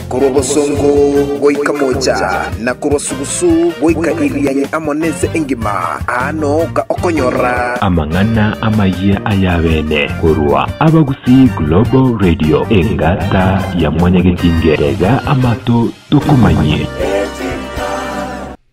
Korwa bosongo goika mocha, na korwa sugusu goika Irianyi amo nense engima, aa nooka okonyora. Amang'ana amayia ay'abeene korwa Abagusii Global Radio, engata ya Mwanyagetinge, tega amato tokomanyie.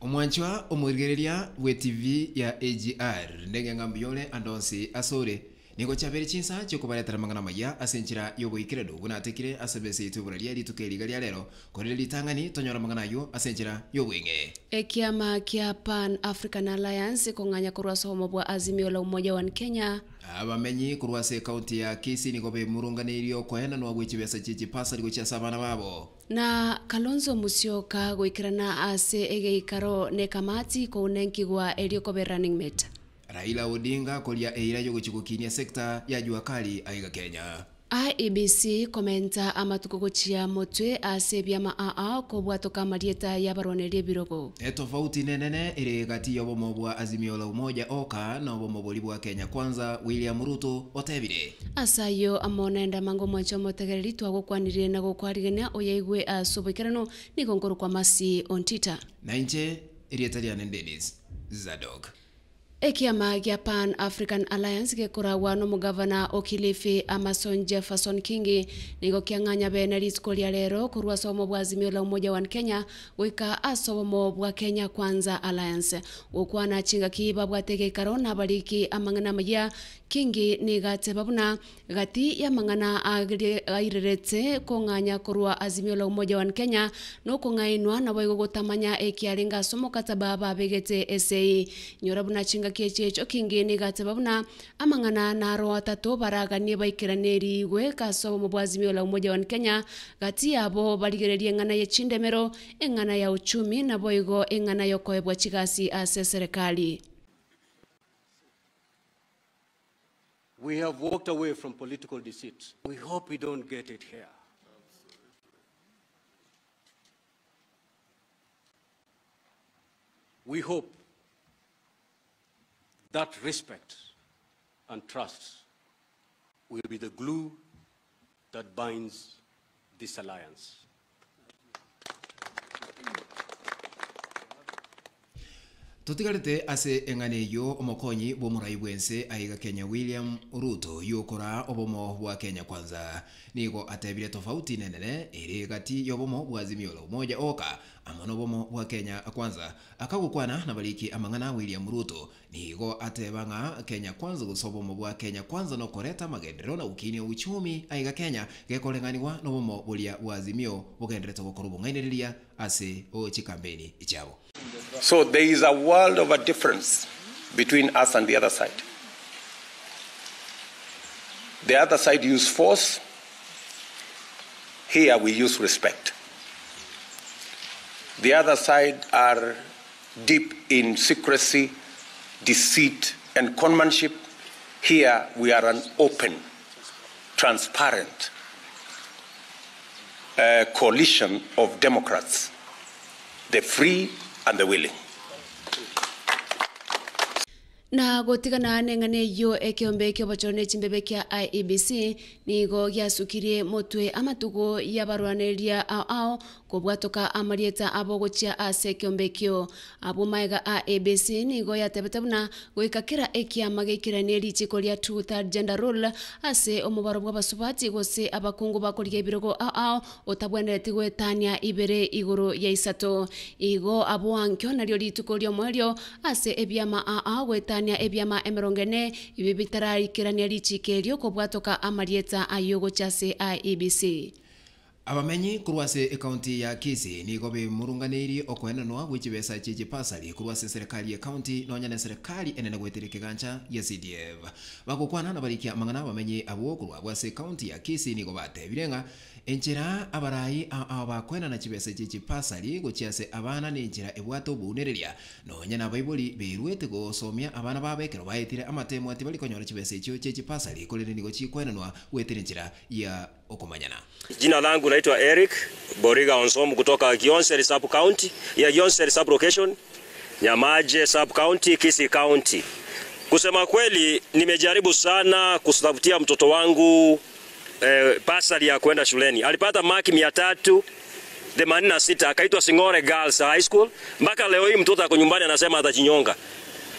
Omwanchwa omoirigereria bw'ETV ya AGR, ndenge ng'a mbuya ore ande onsi asore. Nigo chiabeire chinsa chi'okobaretera amang'ana amaya ase enchera y'oboikeranu buna atekire ase emesa yaito y'oboraria rituko eri iga ria rero, korende ritang'ani tonyore amang'ana ayio ase enchera y'obweng'e. Ekiama kia Pan African Alliance kong'anya korwa ase obomo bwa Azimio la Umoja One Kenya. Abamenyi korwa ase ekaunti ya Kisii nigo bemurunganeirie okoenanwa gwe chibesa chie chipasari gochia ase abana babo. Na Kalonzo Musyoka goikerana ase egeikaro nekamati kounenkigwa erio kobe running mate. Raila Odinga koria eira yogochia gokinia sector ya Jua Kali aiga Kenya. IEBC komenta amatuko gochia motwe ase ebiama aa kobwatoka amarieta y'abarwaneria ebirogo. Etofauti nenene ere gati y'obomo bwa Azimio la Umoja oka na obomo boria bwa Kenya Kwanza, William Ruto otebire. Ase ayio amo naende amange omwanche omotegereri twagokwanirie na gokwarigania oyaigwe ase oboikeranu, nigo nkorokwa Mercy Ontita. Na inche erieta riane Dennis Zadok. Ekiama gia Pan African Alliance gekoragwa nomogavana o Kilifi Amason Jefferson Kingi nigo kiang'anya bene rituko ria rero korwa ase obomo bwa Azimio la Umoja One Kenya goika ase obomo bwa Kenya Kwanza Alliance. Gokwana chingaki babwate egeikaro na abariki amang'ana amayia, Kingi nigo ateba buna Gati y'amang'ana airerete kong'anya korwa Azimio la Umoja One Kenya nokong'ainwa naboigo gotamanya ekiarenge ase omokataba babegete esei. Nyora buna chingaki echi echo Kingi nigo ateba buna amang'ana naro atato baraganie baikeraneriigwe ase obomo bwa Azimio la Umoja One Kenya gati yabo barigererie eng'ana ye chindemero, eng'ana ya uchumi naboigo eng'ana yokoebwa chigasi ase eserekari. We have walked away from political deceit. We hope we don't get it here. We hope that respect and trust will be the glue that binds this alliance. Totigarete ase eng'ana eyio omokonyi bw'omorai bw'ense aiga Kenya William Ruto oyio okoraa obomo bwa Kenya Kwanza nigo atebire tofauti nenene ere gati y'obomo bwa Azimio la Umoja oka amo nobomo bwa Kenya Kwanza. Akagokwana nabariki amang'ana William Ruto Nigo ateba ng'a Kenya Kwanza gose obomo bwa Kenya Kwanza nokoreta amagenderero na gokinia uchumi aiga Kenya gekoreng'anigwa nobomo boria bwa Azimio bogenderete gokora obong'ainereria ase chikampeni chiabo. So there is a world of a difference between us and the other side. The other side use force, here we use respect. The other side are deep in secrecy, deceit and conmanship. Here we are an open, transparent uh, coalition of Democrats, the free and the willing. Na gotigana neng'ana eyio ekeombe ki'obochoro ne chimbebe kia IEBC nigo giasukirie motwe amatuko y'abarwanereria ao ao Kobwatoka amarieta abo gochia ase ekeombe ekio. Abwo magega a ABC nigo yatebete buna goika kera ekiama geikeranie richiko ria two third gender rule ase omobaro bw'abasubati gose abakungu bakorigia ebirogo ao ao otabwenereti goetania ibere igoro ya isato. Igo abwo ankio nario rituko ri'omoerio ase ebiama ao ao goetania ebiama emerongo ene ebi bitaraikerania richiko erio kobwatoka amarieta ayio gochia ase IEBC. Abamenyi korwa ase ekaunti ya Kisii nigo bemurunganeirie okoenanwa gwe chibesa chie chipasari korwa ase eserekari y'ekaunti nonya neserekari enene goetera ekegancha gia CDF. Bagokwana nabarikia amang'ana abamenyi abwo korwa abwo ase ekaunti ya Kisii nigo batebire ng'a enchera abarai ao bakoenana chibesa chie chipasari gochia ase abana nenchera ebwate obounereria nonya nabaibori beruete gosomia abana babo ekero baetire amatemwa tibari konyora chibesa echio chie chipasari korende nigo chikoenanwa goetera enchera ya okomanyana. Jina langu naitwa Eric Boriga Onsomu kutoka Gionseri sub county, ya Gionseri sub location, Nyamaje sub county, Kisii county. Kusema kweli nimejaribu sana kutafutia mtoto wangu eh, basari ya kwenda shuleni. Alipata maki 86 akaitwa Sing'ore Girls High School. Mpaka leo hii mtoto ako nyumbani anasema atajinyonga.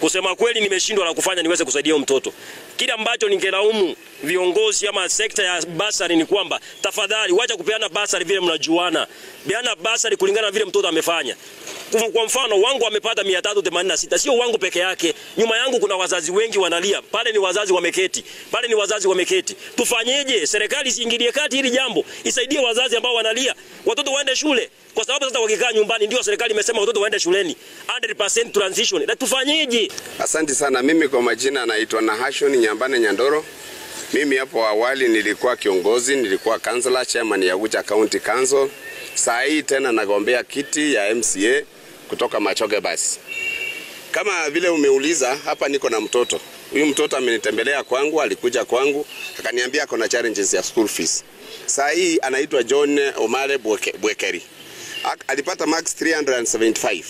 Kusema kweli, nimeshindwa la kufanya niweze kusaidia huyo mtoto. Kile ambacho ningelaumu viongozi ama sekta ya basari ni kwamba tafadhali wacha kupeana basari vile mnajuana. Peana basari kulingana na vile mtoto amefanya. Kwa mfano wangu amepata 386, sio wangu peke yake. Nyuma yangu kuna wazazi wengi wanalia. Pale ni wazazi wameketi. Pale ni wazazi wameketi. Tufanyeje? Serikali isiingilie kati hili jambo, isaidie wazazi ambao wanalia. Watoto waende shule. Kwa sababu sasa wakikaa nyumbani ndio serikali imesema watoto waende shuleni. 100% transition. Na tufanyeje? Asante sana. Mimi kwa majina naitwa Nahashon Nyambane Nyandoro. Mimi hapo awali nilikuwa kiongozi, nilikuwa councillor, chairman ya Gucha County Council. Saa hii tena nagombea kiti ya MCA kutoka Machoge basi. Kama vile umeuliza, hapa niko na mtoto. Huyu mtoto amenitembelea kwangu, alikuja kwangu akaniambia ako na challenges ya school fees. Saa hii anaitwa John Omare Bwekeri. Alipata marks 375.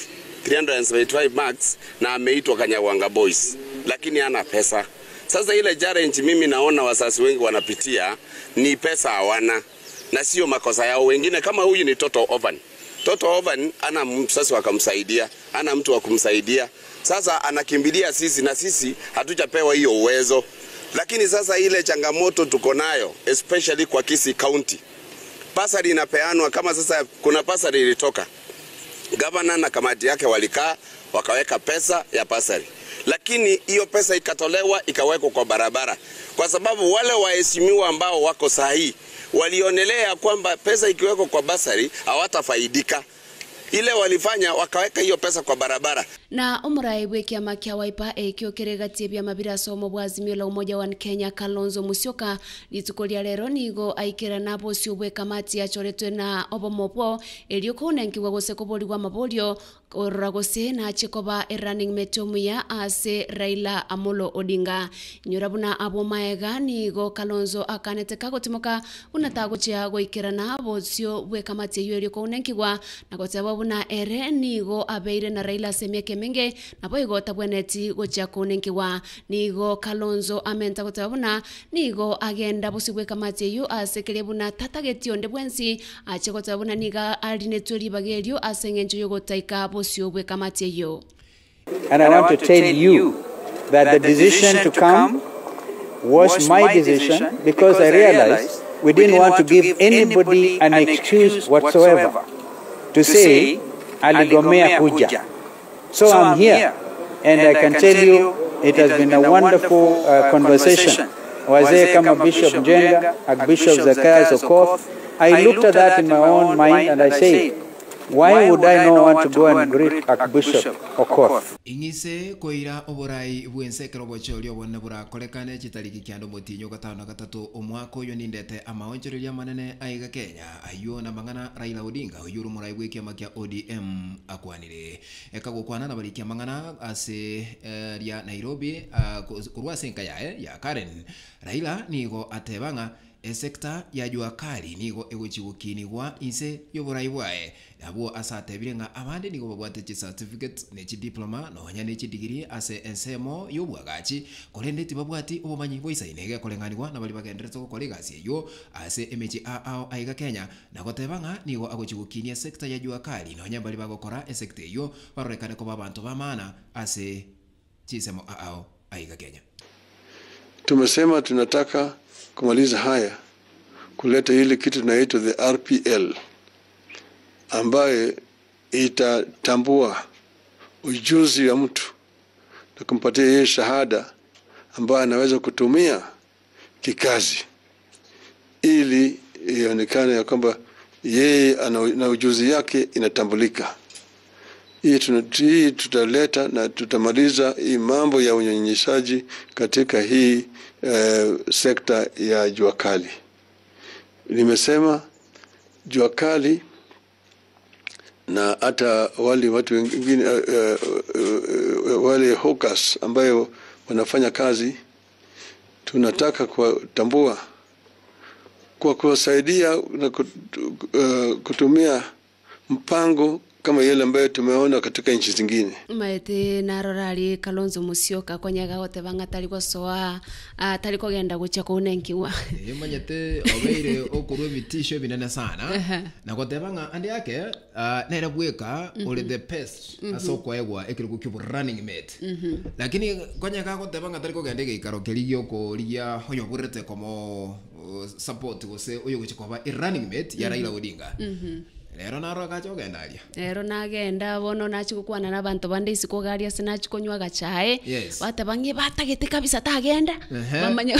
375 marks na ameitwa Kanyawanga Boys, lakini hana pesa. Sasa ile challenge mimi naona wazazi wengi wanapitia ni pesa hawana, na sio makosa yao. Wengine kama huyu ni Toto Ovan. Toto Ovan ana mzazi wakamsaidia, ana mtu wa kumsaidia. Sasa anakimbilia sisi na sisi hatujapewa hiyo uwezo. Lakini sasa ile changamoto tuko nayo especially kwa Kisii County, basari inapeanwa kama sasa, kuna basari ilitoka, gavana na kamati yake walikaa wakaweka pesa ya basari, lakini hiyo pesa ikatolewa ikawekwa kwa barabara, kwa sababu wale waheshimiwa ambao wako sahihi walionelea kwamba pesa ikiwekwa kwa basari hawatafaidika. Ile walifanya wakaweka hiyo pesa kwa barabara. Na omurai bwe kiama kia Wiper ekio kiregatie biama birasomo bwa Azimio la Umoja wa Kenya Kalonzo Musyoka rituko ria rero nigo aikirana bosio bwe kamati yachoretwe na obomobo erio kunenkiwa gose koborigwa maborio korora gose nache koba running mate omuya ase Raila Amolo Odinga. Nyora buna abo maega nigo Kalonzo akanete kagotimoka unatagochia goikerana bosio bwe kamati eyo erio kunenkiwa na goteba buna ere nigo abeire na Raila ase emiaka emenge nabo igo tabweneti gochia kunenkiwa. Nigo Kalonzo amenta goteba buna nigo agenda bosio bwe kamati eyo ase keria buna tatageti onde bwensi ache goteba buna niga arinetwe ribaga erio ase eng'encho yogotaika bosio bwe kamati eyo. And I want to tell you that the decision to come was my decision because I realized we didn't want to give anybody an excuse whatsoever to say aligomea kuja. So I'm here, and I can tell you it has been a wonderful conversation. Wazee kama Bishop Njenga, Archbishop Zacharias Okoth, I looked at that in my own mind and I said, why would I not want to go and greet Archbishop Okoth? Ing'ise koira oborai bwensekero bochorio obone burakorekane chitariki kiando motinyo gatano na gatato omwaka oyo nindete amaonchoreria manene aiga Kenya ayo na mang'ana Raila Odinga oyuru morai bwe kiama kia ODM akwanire ekagokwana na barikia mang'ana ase ria Nairobi korwa ase enka yaye ya Karen. Raila nigo atebang'a esekta ya jua kali nigo egochigukinigwa inse yoborai bwaye nabwo ase atebire ng'a abande nigo babwate chi certificate ne chi diploma nonya ne chi degree ase ensemo y'obwagachi korende tibabwati obomanyi boisaine gekoreng'anigwa na bari bagenderete gokora egasi eyo ase emechi ao aiga Kenya na goteba ng'a nigo agochigukinia sekta ya jua kali nonya bari bagokora esekta eyo barorekane koba abanto ba maana ase chisemo ao aiga Kenya. Tumesema tunataka kumaliza haya, kuleta ile kitu tunaitwa the RPL ambaye itatambua ujuzi wa mtu na kumpatia yeye shahada ambayo anaweza kutumia kikazi, ili ionekane ya kwamba yeye na ujuzi yake inatambulika. Hii tutaleta na tutamaliza hii mambo ya unyonyeshaji katika hii sekta ya jua kali. Nimesema jua kali na hata wale watu wengine wale hawkers ambayo wanafanya kazi, tunataka kuwatambua kwa kuwasaidia na kutumia mpango kama yale ambayo tumeona katika nchi zingine. Maete narora aria Kalonzo Musyoka konyega goteba ng'a tari gosoa ah, tari kogenda gochia kounenkiwa. Manyete obeire okorwa ebitisho ebinene sana na goteba ng'a ande ake ah, nere bweka ore the best ase okoegwa ekerogo kia running mate. Lakini konyeka goteba ng'a tari kogenda egeikaro keria giokorigia oyoborete komo support gose oyogochia koba e running mate ya Raila Odinga. Rero naro agacha ogenda aria. Rero nagenda bono nachia gokwana na abanto bande isiko iga aria ase nachia konywa agachae, bateba ng'a batagete kabisa tagenda, bamanye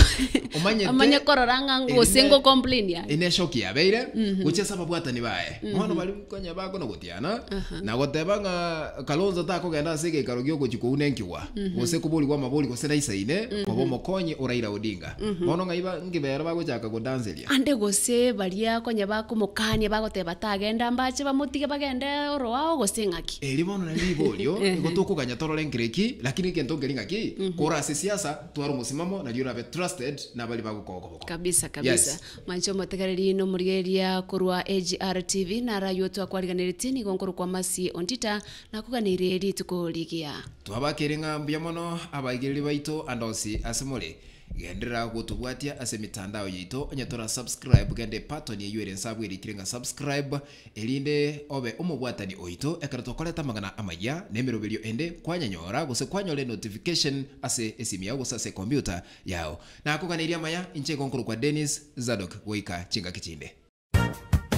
Omanyete bamanye korora ng'a gose erinde- ngo complain are. ene eshoki yabeire gochia ase ababwatani baye bono bari konya bakona gotiana na goteba ng'a Kalonzo takogenda ase egeikaro gia ogochia kounenkigwa gose koborigwa amabori gose naisaine koba omokonyi o Raila Odinga. Bono ng'ai ba nkibera bagochaka godanseria. Ande gose baria konya bakomokania bagoteba tagenda mbache bamotige bagende oroao gose ng'aki. Eri bono nari riborio, igo tokoganya torore nkere ki, lakini egento nkeri ng'aki, kore ase siasa, twara omosimamo nario orabe trusted nabaria bagokoa okoboko. Kabisa kabisa. Yes. Mwanche omotegereri nomorigereria korwa AGR TV naro aywo twakwariganeretie nigo nkorokwa Mercy Ontita nakoganeire rituko rigiya. Twabakeire ng'a mbuya mono abaigereri baito ande onsi ase more. Genderera gotobwatia ase emitandao yaito onye tora subscribe genda ebutton eywo ere nse abwo erikire ng'a subscribe erinde obe omobwatani oito ekero tokoreta amang'ana amayia na emeroberio ende kwanyanyora gose kwanyora enotification ase esimi yao gose ase ekompiuta yao. Nakoganeirie amaya inche igo nkorokwa Dennis Zadok goika chingaki chinde.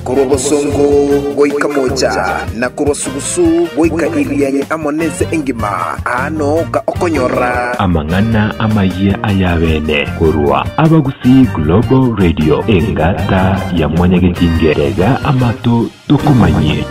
Korwa bosongo goika mocha, na korwa sugusu goika Irianyi amo nense engima, aa noka okonyora. Amang'ana amayia ay'abeene korwa Abagusii Global Radio, engata ya Mwanyagetinge, tega amato tokomanyie.